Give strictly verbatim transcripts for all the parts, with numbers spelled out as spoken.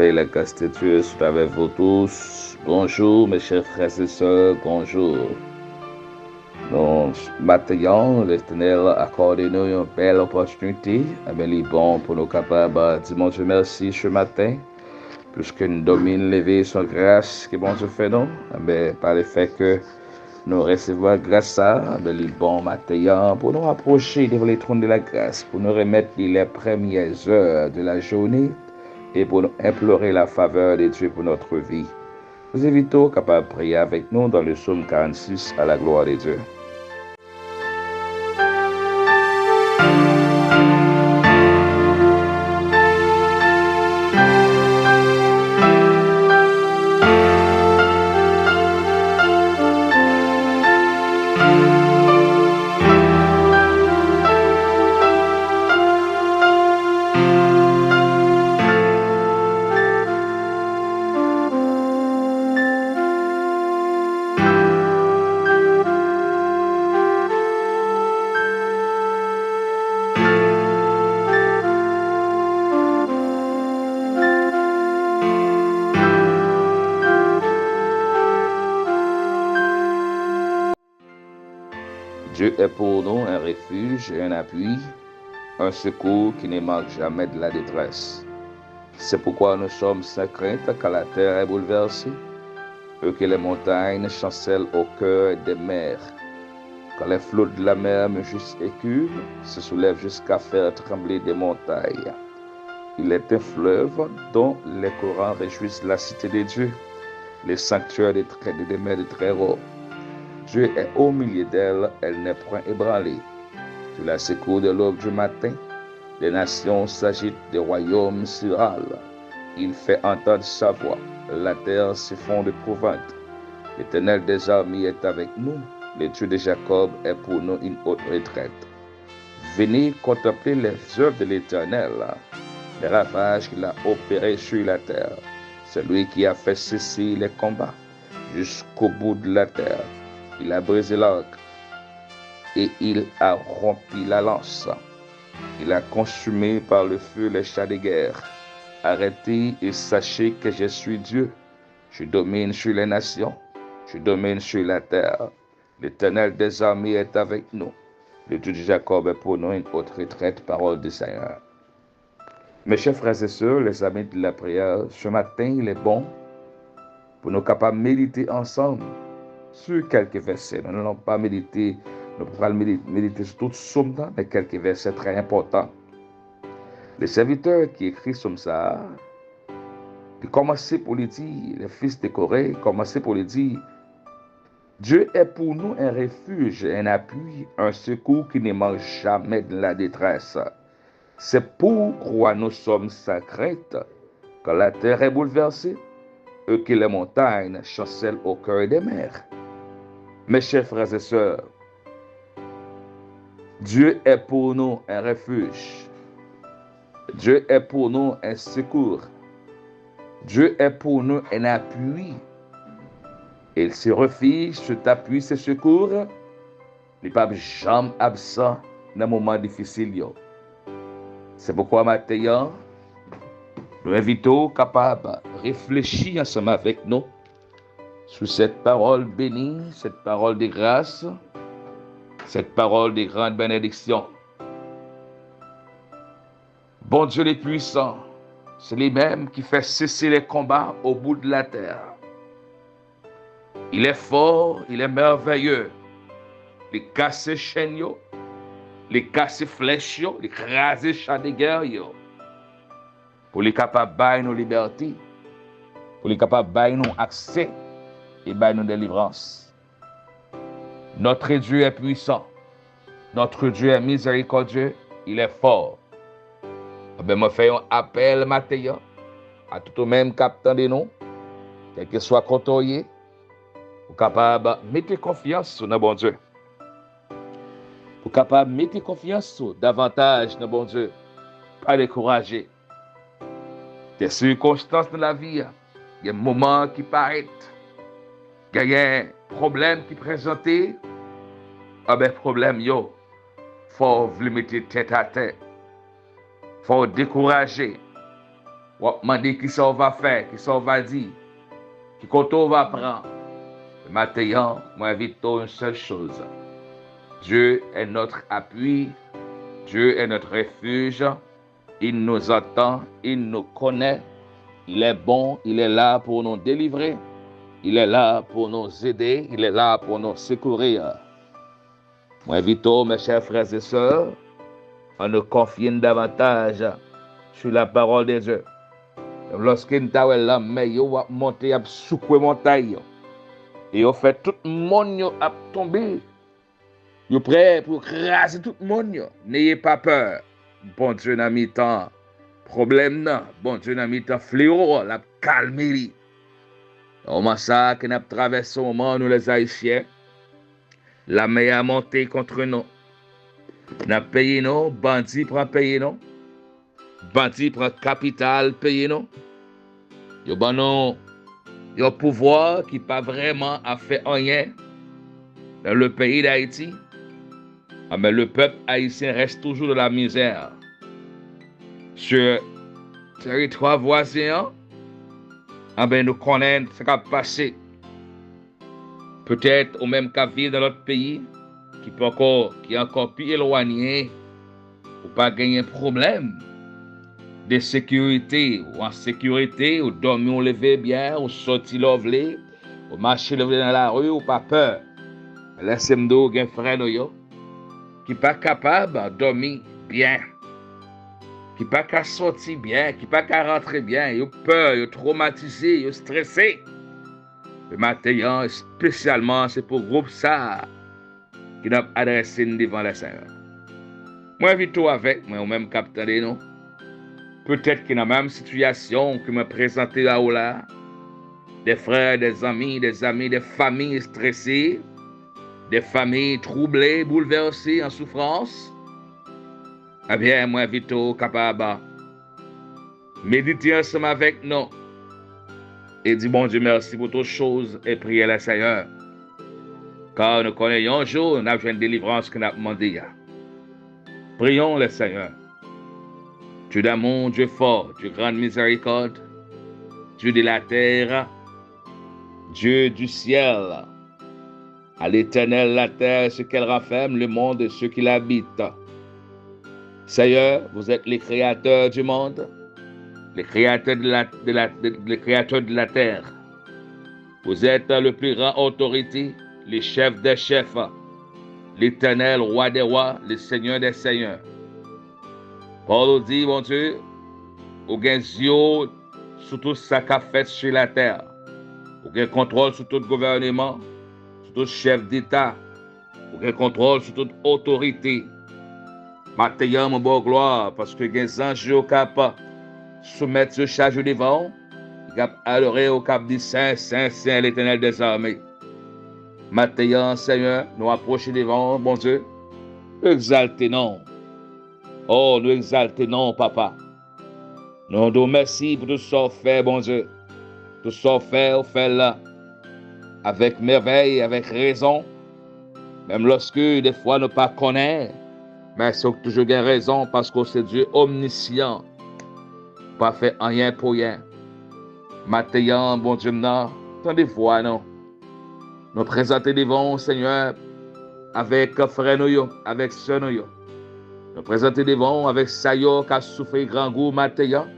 Et la grâce de Dieu soit avec vous tous. Bonjour, mes chers frères et sœurs, bonjour. Bon maten an, Letènèl akòde nou yon bèl opòtinite. Enben, li bon pou nou kapab di Bondye mèsi ce matin. Pliske n dòmi, n leve, se yon gras ke Bondye fè nou. Enben, pa lefè ke nou resevwa gras sa a, enben, li bon maten an pou nou apwoche devan le trône de la grâce, pou nou remèt li les premières heures de la journée e pou nou implore la faveur de Dieu pour notre vie. Mwen envite w kapab priye avèk nou dans le psaume quarante-six à la gloire de Dieu. Dieu est pour nous un refuge et un appui, un secours qui ne manque jamais de la détresse. C'est pourquoi nous sommes sans crainte quand la terre est bouleversée, eux que les montagnes chancellent au cœur des mers. Quand les flots de la mer mugissent et culent, se soulèvent jusqu'à faire trembler des montagnes. Il est un fleuve dont les courants réjouissent la cité de Dieu, le sanctuaire de très, de demeure de Très-Haut. Dieu est au milieu d'elle, elle n'est point ébranlée. Tu la secours de l'aube du matin, des nations s'agitent, des royaumes se râlent. Il fait entendre sa voix, la terre s'effondre d'épouvante. L'Éternel des armées est avec nous, le Dieu de Jacob est pour nous une haute retraite. Venez contempler les œuvres de l'Éternel, les ravages qu'il a opérés sur la terre. C'est lui qui a fait cesser les combats jusqu'au bout de la terre. Il a brisé l'arc et il a rompu la lance. Il a consumé par le feu les chars de guerre. Arrêtez et sachez que je suis Dieu. Je domine sur les nations. Je domine sur la terre. L'Éternel des armées est avec nous. Le Dieu de Jacob est pour nous une haute retraite, parole du Seigneur. Mes chers frères et sœurs, les amis de la prière, ce matin, il est bon pou nou kapab medite ansanm sur quelques versets. Nou n'allons pas méditer, nou pa pral medi-, medite sou tout sòm nan, men kèlke vèsè trè enpòtan. Le serviteur ki ekri sòm sa a, li kòmanse pou li di, le fils de Corée, kòmanse pou li di, Dieu est pour nous un refuge, un appui, un secours qui ne manque jamais dans la détresse. C'est pourquoi nous sommes sans crainte quand la terre est bouleversée et que les montagnes chancellent au cœur des mers. Mes chers frères et sœurs, Dieu est pour nous un refuge. Dieu est pour nous un secours. Dieu est pour nous un appui. Et ce refuge, cet appui, ce secours, li p ap janm absan nan moman difisil yo. Se poukwa maten an, nou envite w kapab reflechi ansanm avèk nou sou cette parole bénie, cette parole de grâce, cette parole de grande bénédiction. Bondye li pwisan, se li menm ki fè sese les combats au bout de la terre. Il est fort, il est merveilleux. Li kase chenn yo, li kase flèch yo, li kraze cha de gè yo. Pou li kapab bay nou libète, pou li kapab bay nou aksè e bay nou delivrans. Notre Dieu est puissant. Notre Dieu est miséricordieux, il est fort. Enben, mwen fè yon apèl maten an a tout ou menm k ap tande nou, kèlkeswa kote w ye, ou kapab mete konfyans ou nan Bondye. Ou kapab mete konfyans ou davantaj nan Bondye. Pa dekouraje. Gen sikonstans nan lavi a, gen moman ki parèt, genyen pwoblèm ki prezante, anben pwoblèm yo, fò w vle mete tèt atè, fò w dekouraje. W ap mande kisa w va fè, kisa w va di, ki kote w va pran. Maten an, mwen envite w yon sèl choz. Dieu est notre appui, Dieu est notre refuge, il nous entend, il nous connaît, il est bon, il est là pour nous délivrer, il est là pour nous aider, il est là pour nous secourir. Mwen envite w, mes chers frères et sœurs, ann nou konfye n davantaj sur la parole de Dieu. Menm lòske n ta wè lanmè yo ap monte, ap soukwe montay yo, e yo fè tout mòn yo ap tonbe, yo prè pou yo kraze tout mòn yo. N'ayez pas peur. Bondye nan mitan pwoblèm nan, Bondye nan mitan flewo an, l ap kalme li. Nan moman sa a ke n ap travèse yon moman, nou lèzayisyen, lamè a monte kont nou. Nan peyi nou, bandi pran peyi nou. Bandi pran kapital peyi nou. Yo ban nou yon pouvwa ki pa vrèman ap fè anyen dans le pays d'Haïti. Anben, le peuple haïtien reste toujours dans la misère. Sur teritwa vwazen an, anben, nou konnen sa k ap pase. Petèt ou menm k ap viv nan lòt peyi, ki poko, ki ankò pi elwanye, ou pa genyen pwoblèm de sekirite, ou an sekirite, ou dòmi, ou leve byen, ou soti lè w vle, ou mache lè w vle nan lari, ou pa pè. Men lèse m di w, gen frè nou yo ki pa kapab dòmi byen, ki pa ka soti byen, ki pa ka rantre byen, yo pè, yo twomatize, yo strese. Men maten an, espesyalman, se pou gwoup sa a ki n ap adrese n devan Lesenyè. Mwen envite w avèk mwen, ou menm k ap tande nou. Petèt ke nan menm sitiyasyon ke mwen prezante a ou la, des frères, des amis, des amis, des familles stressées, des familles troublées, bouleversées, en souffrance, ebyen, mwen envite w kapab medite ansanm avèk nou e di Bondye mèsi pou tout choz e priye Lesenyè. Kar nou konnen yon jou n ap jwenn delivrans ke n ap mande a. Prions le Seigneur. Dieu d'amour, Dieu fort, Dieu grande miséricorde, Dieu de la terre, Dieu du ciel. À l'Éternel la terre et ce qu'elle renferme, le monde et ceux qui l'habitent. Seigneur, vous êtes le créateur du monde, le créateur de la, de la, de- le créateur de la terre. Vous êtes le plus grand autorité, le chef des chefs, l'Éternel, roi des rois, le Seigneur des seigneurs. Pawòl ou di, Bondye, ou gen zye w sou tout sa k ap fèt sou latè. Ou gen kontwòl sou tout gouvèneman, sou tout chèf deta. Ou gen kontwòl sou tout otorite. Maten an, mwen ba w glwa, paske gen zanj yo k ap soumèt yo chaj yo devan w, ki ap adore w, k ap di, Sen, sen, sen, Letènèl dèzame. Maten an, Senyè, nou apwoche devan w, Bondye, nou egzalte non w. O, nou egzalte non w, Papa. Nou di w mèsi pou tout sa w fè, Bondye. Tout sa w fè, ou fè l avèk mèvèy, avèk rezon. Menm lòske defwa nou pa konnen, men se w ki toujou gen rezon, paske w se Dye omnisyan. Ou pa fè anyen pou ryen. Maten an, Bondye m nan, tande vwa nou. Nou prezante devan w, Senyè, avèk frè nou yo, avèk sè nou yo. Nou prezante devan w avèk sa yo k ap soufri grangou maten an,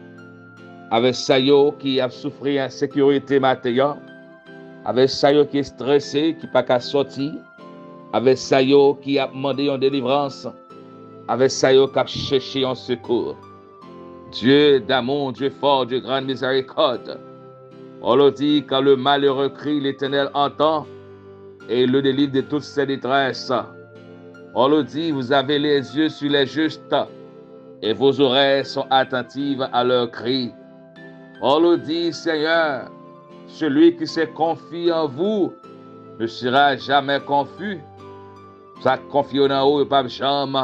avèk sa yo ki ap soufri ensekirite maten an, avèk sa yo ki estrese, ki pa ka sòti, avèk sa yo ki ap mande yon delivrans, avèk sa yo k ap chèche yon sekou. Dieu d'amour, Dieu fort, Dieu grande miséricorde. On le dit, quand le malheureux crie, l'Éternel entend et il le délivre de toutes ses détresses. On le dit, vous avez les yeux sur les justes et vos oreilles sont attentives à leurs cris. On le dit, Seigneur, celui qui se confie en vous ne sera jamais confus. Sa k konfye yo nan ou, yo p ap janm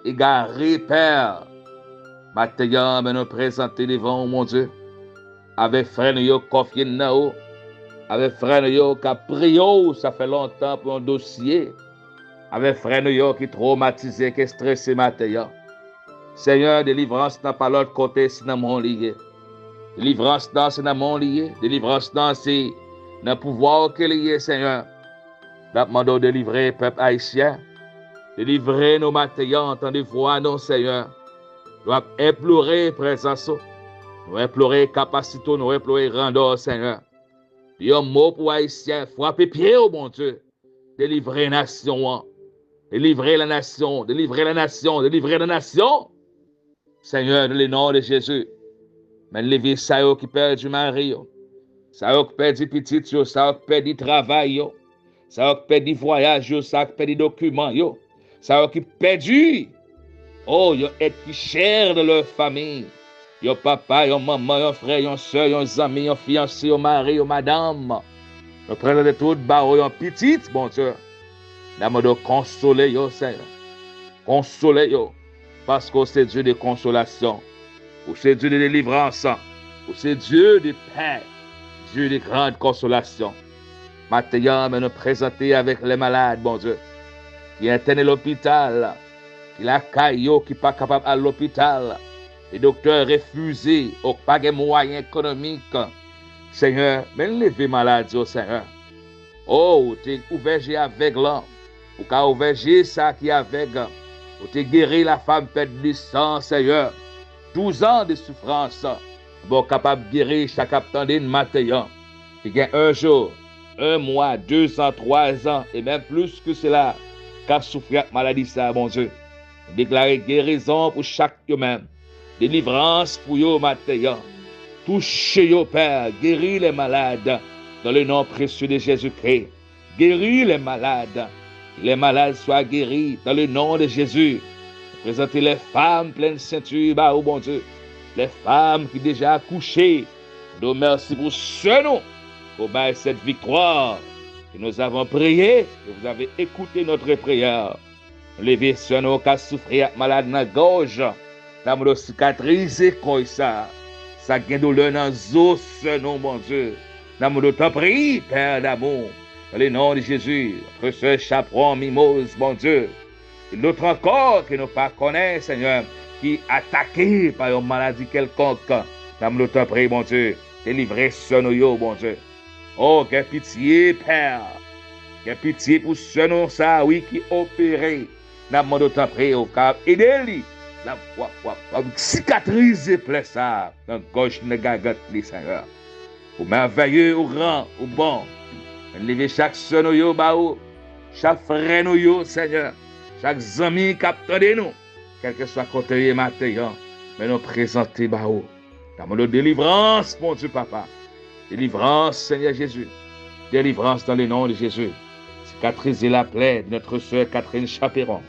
egare, Pè. Maten an, men nou prezante devan w, Bondye, avèk frè nou yo k konfye n nan ou, avèk frè nou yo k ap priye w, sa fè lontan, pou yon dosye, avèk frè nou yo ki twomatize, ki estrese maten an. Senyè, delivrans nan pa lòt kote, se nan men w li ye. Delivrans nan se nan men w li ye. Delivrans nan se nan pouvwa w ke li ye, Senyè. N ap mande w delivre pèp ayisyen. Delivre nou maten an, tande vwa nou, Senyè. Nou ap enplore prezans ou. Nou enplore kapasite w, nou enplore grandè w, Senyè. Yon mo pou ayisyen, frape pye w, Bondye. Delivre nasyon an. Delivre la nasyon, delivre la nasyon, delivre la nasyon. Senyè, dans le nom de Jésus, men leve sa yo ki pèdi mari yo, sa yo ki pèdi pitit yo, sa yo ki pèdi travay yo, sa yo ki pèdi vwayaj yo, sa yo ki pèdi dokiman yo, sa yo ki pèdi, o, yon èt ki chè nan lè fanmi, yon papa, yon manman, yon frè, yon sè, yon zanmi, yon fiyanse, yon mari, yon madanm. Nou prezante tout ba ou yon pitit, Bondye. N ap mande w konsole yo, Senyè. Konsole yo. Paske w se Dye de konsolasyon. Ou se Dye de delivrans. Ou se Dye de pè. Dye de grand konsolasyon. Maten an, men nou prezante avèk lè malad, Bondye, ki entène lopital, ki lakay yo, ki pa kapab al lopital, e doktè refize, ou pa gen mwayen ekonomik. Senyè, men leve malad yo, Senyè. O, ou te ouvè je avèg lan. Ou ka ouvè je sa ki avèg. Ou te geri la femme perdue du sang, Senyè. Douz an de soufrans. Bon, kapab geri sa k ap tande n maten an. Ki gen un jour, un mois, deux ans, trois ans, et même plus que cela, k ap soufri ak maladi sa, Bondye. Nou deklare gerizon pou chak yo menm. Delivrans pou yo maten an. Touche yo, Pè, geri les malades dans le nom précieux de Jésus-Christ. Guéris les malades. Que les malades soient guéris dans le nom de Jésus. Nou prezante les femmes pleines de ceinture ba ou, Bondye. Les femmes ki deja akouche. Nou di w mèsi pou sè nou. Pou bay cette victoire que nous avons prié, que vous avez écouté notre prière. Nou leve sè nou ka soufri ak malad nan gòj. N ap mande w sikatrize kò sa. Sa gen doulè nan zo, sè nou, Bondye. N ap mande w tanpri, Père d'amour. Dans le nom de Jésus, notre sœur Chaperon Mimoz, Bondye. E lòt ankò ke nou pa konnen, Senyè, ki atake pa yon maladi kèlkonk. N ap mande w tanpri, Bondye, delivre sè nou yo, Bondye. O, gen pitye, Pè. Gen pitye pou sè nou sa, wi, ki opere. N ap mande w tanpri, ou ka ede li. L ap w ap, w ap, w ap sikatrize plè sa nan gòj, nan gagant li, Senyè. Ou mèvèye, ou gran, ou bon. Men leve chak sè nou yo ba ou, chak frè nou yo, Senyè, chak zanmi k ap tande nou, kèlkeswa kote yo ye maten an, men nou prezante ba ou. N ap mande w delivrans, Bondye Papa. Delivrans, Senyè Jezi. Delivrans dans le nom de Jésus. Cicatriser la plaie de notre sœur Catherine Chaperon,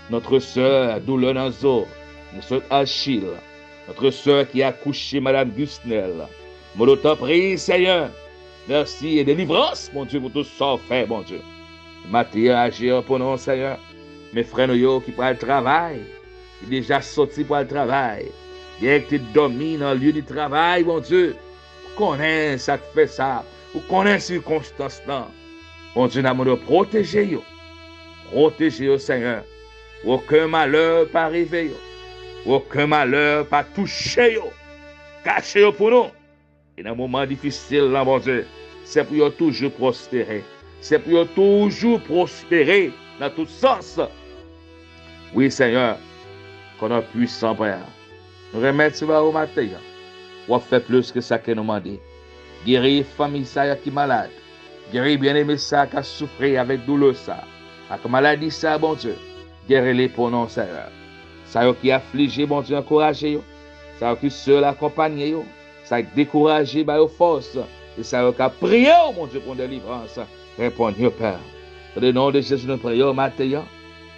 notre sœur doulè nan zo, notre sœur Achille, notre sœur ki akouche, Madame Gusnel. Mande w tanpri, Senyè. Mèsi e delivrans, Bondye, pou tout sa w fè, Bondye. Maten an, aji pou nou, Senyè. Men frè nou yo ki pral travay, ki deja soti pral travay, gen ki te dòmi nan lye de travay, Bondye. Ou konnen sa k fè sa. Ou konnen sikonstans lan. Bondye, n ap mande w pwoteje yo. Pwoteje yo, Senyè. Pou okenn malè pa rive yo. Pou okenn malè pa touche yo. Kache yo pou nou. E nan moman difisil lan, Bondye, se pou yo toujou pwospere. Se pou yo toujou pwospere nan tout sans. Wi, Senyè, konnen pwisan, Pè. Nou remèsye ba ou maten an. W ap fè plis ke sa ke nou mande. Geri fanmi sa yo ki malad. Geri byeneme sa k ap soufri avèk doulè sa, ak maladi sa, Bondye. Geri li pou nou, Senyè. Sa yo ki aflije, Bondye, ankouraje yo. Sa yo ki sèl, akonpanye yo. Sa k dekouraje, ba yo fòs. E sa yo k ap priye w, Bondye, pou delivrans, reponn yo, Pè. Dans le nom de Jésus, nou priye w maten an.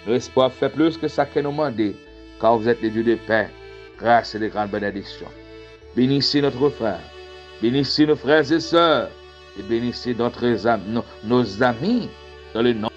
Nou espwa fè plis ke sa ke nou mande, car vous êtes le Dieu de paix, grâce et de grande bénédiction. Bénissez notre frère. Bénissez nos frères et sœurs. Et bénissez notre am- nos, nos amis dans le nom